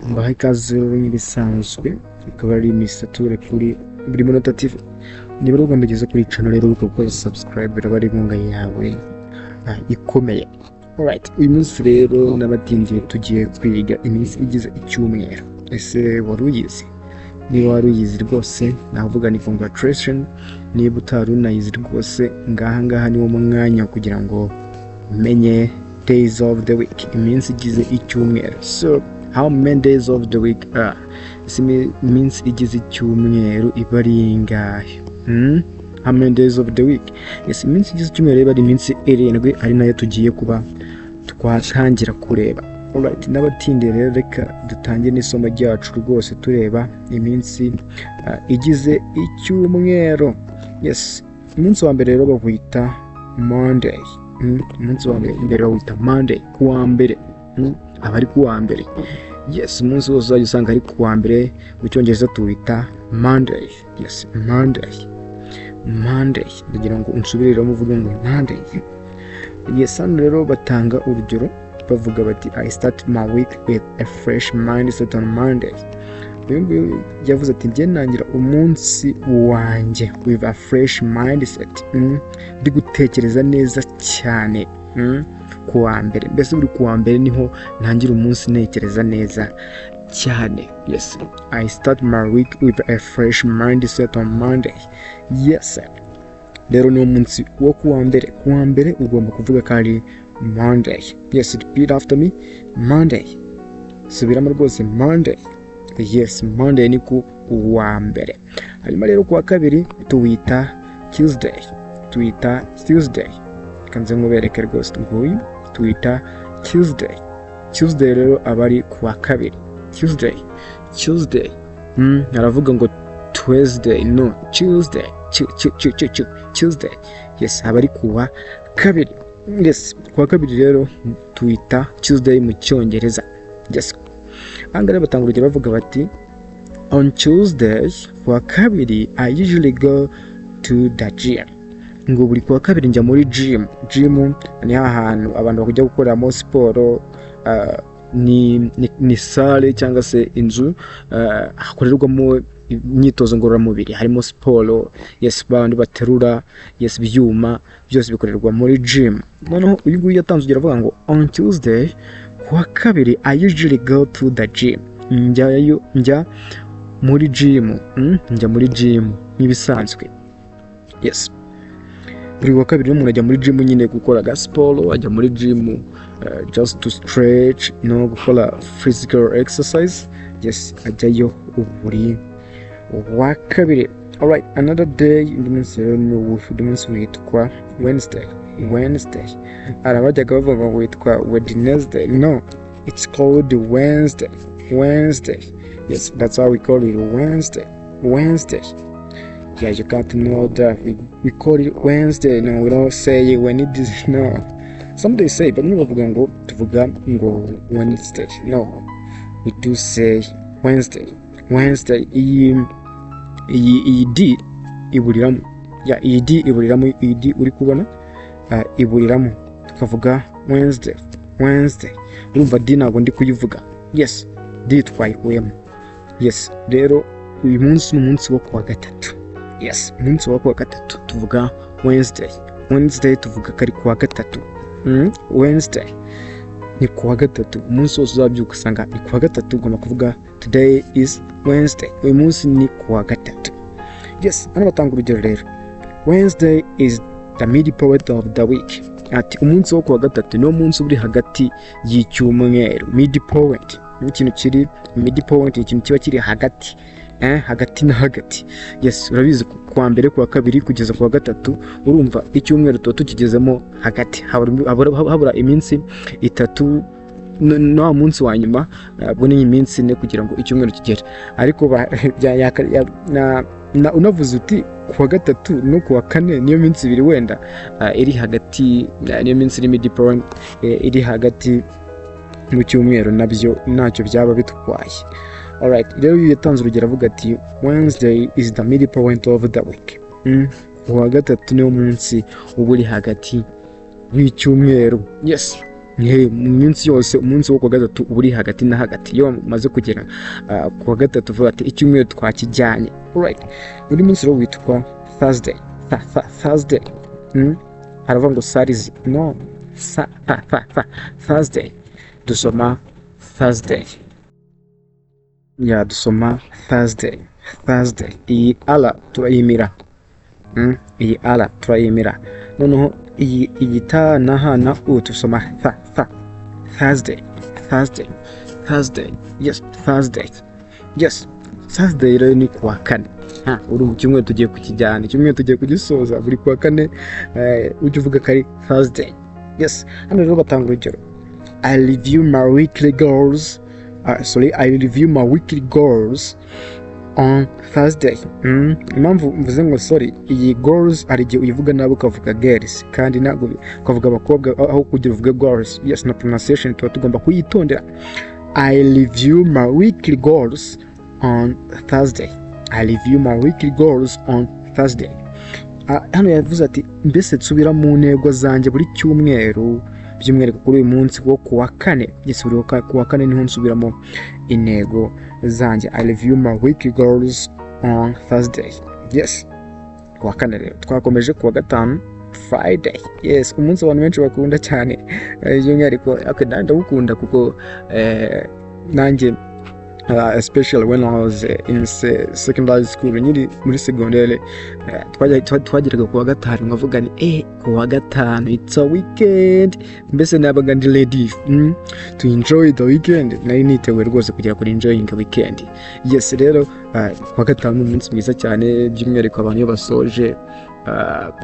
Mbahaye ikaze rero nk'ibisanzwe, akaba ari Mr Ture kuri Buri Munota TV. Niba ari ubwa mbere ugeze kuri channel rero, ukaba subscribe, biraba ari inkunga yawe ikomeye. Alright, uyu munsi rero n'abatindiye tugiye kwiga iminsi igize icyumweru. Ese wari uyizi? Niba wari uyizi rwose navuga ni congratulation. Niba utari unayizi rwose, ngaha ngaha niwo mwanya kugira ngo umenye days of the week, iminsi igize icyumweru. So how many days of the week are? Ese iminsi igize icyumweru iba ari ingahe? How many days of the week? Yes, iminsi igize icyumweru iba ari iminsi 7, ari nayo tugiye kuba twatangira kureba. Alright, n'abatindiye rero, reka dutangire n'isomo ryacu rwose tureba iminsi igize icyumweru. Yes, umunsi wa mbere rero bawita Monday. Umunsi wa mbere bawita Monday, ku wa mbere. Aba ari ku wa mbere. Yes, umunsi wose uzajya usanga ari ku wa mbere, mu Cyongereza tuwita Monday. Yes, Monday, Monday. Ndagira ngo unsubiriremo uvuge ngo Monday. Yes, hano rero batanga urugero bavuga bati: "I start my week with a fresh mindset on Monday." Uyu nguyu yavuze ati: "Njye ntangira umunsi wanjye with a fresh mindset, ndi gutekereza neza cyane ku wa mbere." Mbese buri ku wa mbere niho ntangira umunsi ntekereza neza cyane. Yes, "I start my week with a fresh mindset on Monday." Yes, rero ni umunsi wo ku wa mbere. Ku wa mbere ugomba kuvuga ko ari Monday. Yes, repeat after me: Monday. Subiramo rwose: Monday. Yes, Monday ni ku wa mbere. Hanyuma rero ku wa kabiri tuwita Tuesday. Tuwita Tuesday. Reka nze nkubereke rwose, nguyu tuwita Tuesday. Tuesday rero aba ari ku wa kabiri. Tuesday, Tuesday. Aravuga ngo Tuesday. No, Tuesday. Tuesday. Yes, aba ari ku wa kabiri. Yes, ku wa kabiri rero tuwita Tuesday mu Cyongereza. Yes, aha ngaha rero batanga urugero bavuga bati: "On Tuesday," ku wa kabiri, "I usually go to the gym." Ngo buri ku wa kabiri njya muri gym. Gym ni hantu abantu bakujya gukoreramo siporo, ni salle cyangwa se inzu hakorerwamo imyitozo ngororamubiri, harimo siporo. Yes, bandi baterura, yes, ibyuma byose bikorerwa muri gym. Noneho uyu nguyu yatanze urugero avuga ngo: "On Tuesday," ku wa kabiri, "I usually go to the gym." Njyayo, njya muri gym, njya muri gym nk'ibisanzwe. Yes, buri wa kabiri umuntu ajya muri gym nyine gukora aga siporo, ajya muri gym just to stretch no gukora physical exercise. Yes, ajyayo buri wa kabiri. Alright, another day, undi munsi rero ni uwuhe? Undi munsi witwa Wednesday. Wednesday, hari abajyaga bavuga ngo witwa Wednesday. No, it's called Wednesday. Wednesday, yes, that's how we call it, Wednesday. Wednesday, yeah, you got to know that we call it Wednesday. No, we don't say when it is. No, some they say, bamwe bavuga ngo tuvuga ngo Wednesday. No, we do say Wednesday. Wednesday, iyi d iburiramo ya, iyi d iburiramo, iyi d uri kubona iburiramo, tukavuga Wednesday. Wednesday, urumva d ntabwo ndi kuyivuga. Yes, d twayikuyemo. Yes, rero uyu munsi ni umunsi wo kuwa gatatu. Yes, umunsi wo kuwa gatatu tuvuga Wednesday. Wednesday tuvuga ko ari kuwa gatatu. Wednesday ni kuwa gatatu. Umunsi wose uzabyuka usanga ni kuwa gatatu, ugomba kuvuga "Today is Wednesday." Uyu munsi ni kuwa gatatu. Yes, hano batanga urugero rero: "Wednesday is the midpoint of the week." Ati umunsi wo kuwa gatatu niwo munsi uri hagati y'icyumweru. Midpoint ni ikintu kiri, midpoint ni ikintu kiba kiri hagati, hagati na hagati. Yes, urabizi, kuwa mbere, kuwa kabiri kugeza kuwa gatatu, urumva icyumweru tuba tukigezemo hagati, habura iminsi 3 no wa munsi wa nyuma, ubwo ni iminsi 4 kugira ngo icyumweru kigere. Ariko unavuze uti kuwa gatatu no kuwa kane niyo minsi 2 wenda iri hagati, niyo minsi iri midpoint, iri hagati mu cyumweru, nabyo ntacyo byaba bitwaye. Alright, rero uyu yatanze urugero avuga ati: "Wednesday is the midpoint of the week." Kuwa gatatu niwo munsi uba uri hagati w'icyumweru. Yes. Mu minsi yose umunsi wo kuwa gatatu uba uri hagati na hagati. Iyo wamaze kugera ku wa gatatu, uvuga ati icyumweru twakijyanye. Alright, undi munsi rero witwa Thursday. Thursday. Haravuga ngo sarizi no sa ta ta ta Thursday. Dusoma Thursday ya, dusoma Thursday, Thursday. Iyi R turayimira. Iyi R turayimira. Noneho iyi ta na h na u dusoma tha tha. Thursday, Thursday, Thursday. Yes, Thursday. Yes, Thursday rero ni kuwa kane. Ha, urumva icyumweru tugiye kukijyana, icyumweru tugiye kugisoza. Buri kuwa kane ujya uvuga ko ari Thursday. Yes, hano rero batanga urugero: I review my weekly goals, sorry, I review my weekly goals on Thursday. Impamvu mvuze ngo sorry, iyi goals hari igihe uyivuga nabi ukavuga girls, kandi ntabwo ukavuga abakobwa aho kugira uvuge goals. Yes, na pronunciation tuba tugomba kuyitondera. I review my weekly goals on Thursday. I review my weekly goals on Thursday. Hano yavuze ati mbese nsubira mu ntego zanjye buri cyumweru, by'umwihariko kuri uyu munsi wo ku wa kane. Yes, buri ku wa kane niho nsubiramo intego zanjye. I review my weekly goals on Thursday. Yes, ku wa kane. Rero twakomeje ku wa gatanu, Friday. Yes, umunsi abantu benshi bakunda cyane, by'umwihariko okay, nanjye ndawukunda kuko nanjye especially when I was in secondary school, nkiri muri secondaire, twageraga ku wa gatanu nkavuga ni ku wa gatanu it's a weekend. Mbese nabaga ndi ready to enjoy the weekend. Nari niteguye rwose kugera kuri enjoying weekend. Yes, rero ku wa gatanu ni umunsi mwiza cyane, by'umwihariko abantu iyo basoje,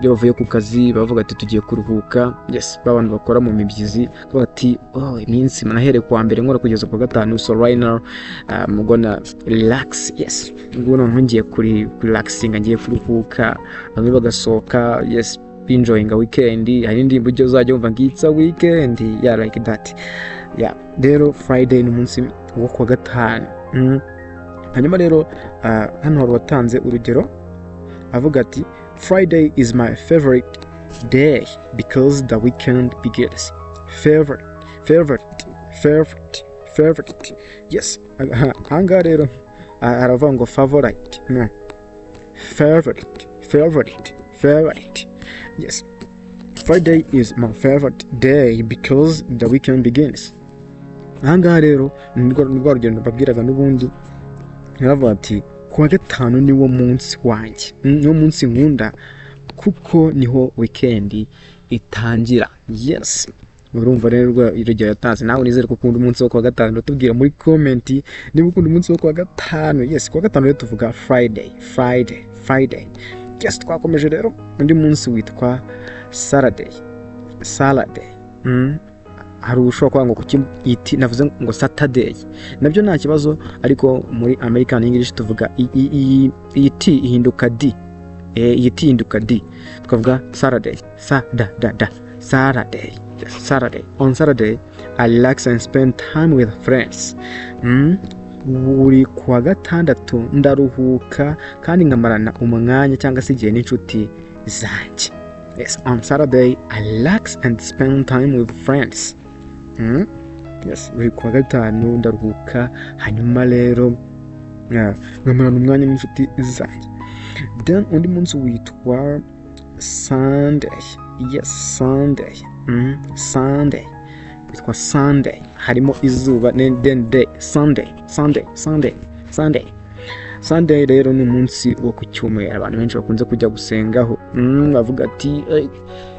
iyo bavuye ku kazi bavuga ati tugiye kuruhuka. Yes, ba bantu bakora mu mibyizi bavuga ati oh, iminsi nahereye kuwa mbere nkora kugeza ku wa gatanu, so right now I'm gonna relax. Yes, ubwo noneho ngiye kuri relaxing, ngiye kuruhuka. Bamwe bagasohoka, yes, enjoying a weekend. Hari indirimbo ujya uzajya wumva ngo it's a weekend, yeah, like that. Yeah, rero Friday ni umunsi wo kuwa gatanu. Hanyuma rero hano hari uwatanze urugero avuga ati Friday is my favorite day because the weekend begins. Favorite, favorite, favorite, favorite. Yes, ahangaha rero haravuga ngo favorite, no, favorite, favorite, favorite. Yes, Friday is my favorite day because the weekend begins. Ahangaha rero ni rwa rugendo mbabwiraga n'ubundi. Naravuga ati kuwa gatanu niwo munsi wanjye, niwo munsi nkunda kuko niho weekend itangira. Yes, urumva rero urugero yatanze. Nawe nizere ko ukunda umunsi wo kuwa gatanu. Uratubwira muri comment niba ukunda umunsi wo kuwa gatanu. Yes, kuwa gatanu rero tuvuga Friday, Friday, Friday. Yes, twakomeje rero. Undi munsi witwa Saturday, Saturday. Hari ushobora kuvuga ngo kuki iti navuze ngo Saturday, nabyo nta kibazo, ariko muri American English tuvuga iyi T ihinduka D. Iyi T ihinduka D, tukavuga Saturday, sa da da da, Saturday. Yes, Saturday. On Saturday I relax and spend time with friends. Buri kuwa gatandatu ndaruhuka kandi nkamarana umwanya cyangwa se igihe n'inshuti zanjye. Yes, on Saturday I relax and spend time with friends. Yes, buri kuwa gatanu ndaruhuka, hanyuma rero nkamarana umwanya n'inshuti zanjye. Then undi munsi witwa Sunday. Yes, Sunday. Sunday witwa Sunday, harimo izuba then day, Sunday, Sunday, Sunday, Sunday. Sunday rero ni umunsi wo ku cyumweru abantu benshi bakunze kujya gusengaho. Bavuga ati: "Eh,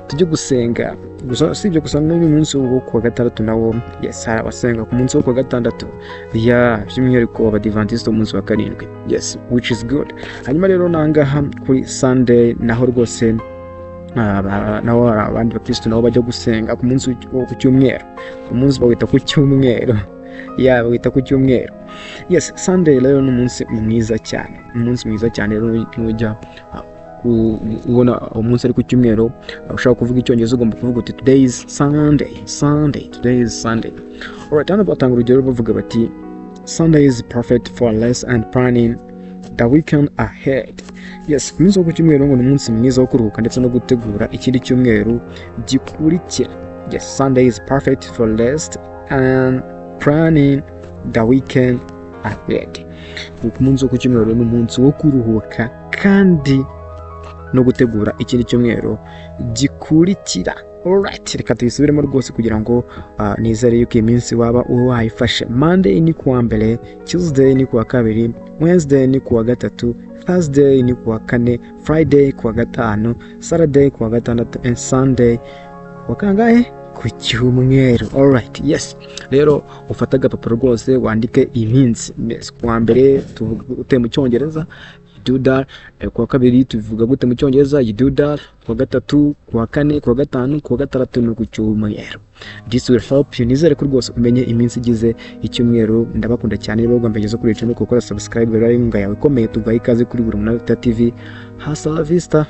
tujye gusenga." Gusa si ibyo gusa, n'uyu munsi wo kuwa gatandatu nawo, yes, hari abasenga ku munsi wo kuwa gatandatu ya, by'umwihariko Abadivantisite umunsi wa karindwi. Yes, which is good. Hanyuma rero nangaha kuri Sunday naho rwose naho hari abandi bakristo nabo bajya gusenga ku munsi wo ku cyumweru. Umunsi bawita ku cyumweru ya, bawita ku cyumweru. Yes, Sunday rero ni umunsi mwiza cyane, umunsi mwiza cyane. Rero nujya ubona umunsi ari ku cyumweru, ushaka kuvuga Icyongereza, ugomba kuvuga uti today is Sunday, Sunday, today is Sunday. Alright, hano batanga urugero bavuga bati Sunday is perfect for rest and planning the weekend ahead. Yes, umunsi wo ku cyumweru ngo ni umunsi mwiza wo kuruhuka ndetse no gutegura ikindi cyumweru gikurikira. Yes, Sunday is perfect for rest and planning the weekend ahead. Ku munsi wo ku cyumweru ni umunsi wo kuruhuka kandi no gutegura ikindi cyumweru gikurikira. Alright, reka tuyisubiremo rwose kugira ngo nizere yuko iyi minsi waba wayifashe. Monday ni kuwa mbere, Tuesday ni kuwa kabiri, Wednesday ni kuwa gatatu, Thursday ni kuwa kane, Friday kuwa gatanu, Saturday kuwa gatandatu and Sunday kuwa kangahe? Ku cyumweru. Alright, yes. Rero ufate agapapuro rwose wandike iminsi. Yes, kuwa mbere tuvuga gute mu Cyongereza? You do that. Kuwa kabiri tuvuga gute mu Cyongereza? You do that. Kuwa gatatu, kuwa kane, kuwa gatanu, kuwa gatandatu no ku cyumweru. This will help you. Nizere ko rwose umenye iminsi igize icyumweru. Ndabakunda cyane. Niba ugomba kugeza kuri channel, gukora subscribe rero, inkunga yawe ikomeye. Tugaha ikaze kuri Buri Munota TV. Hasta la vista.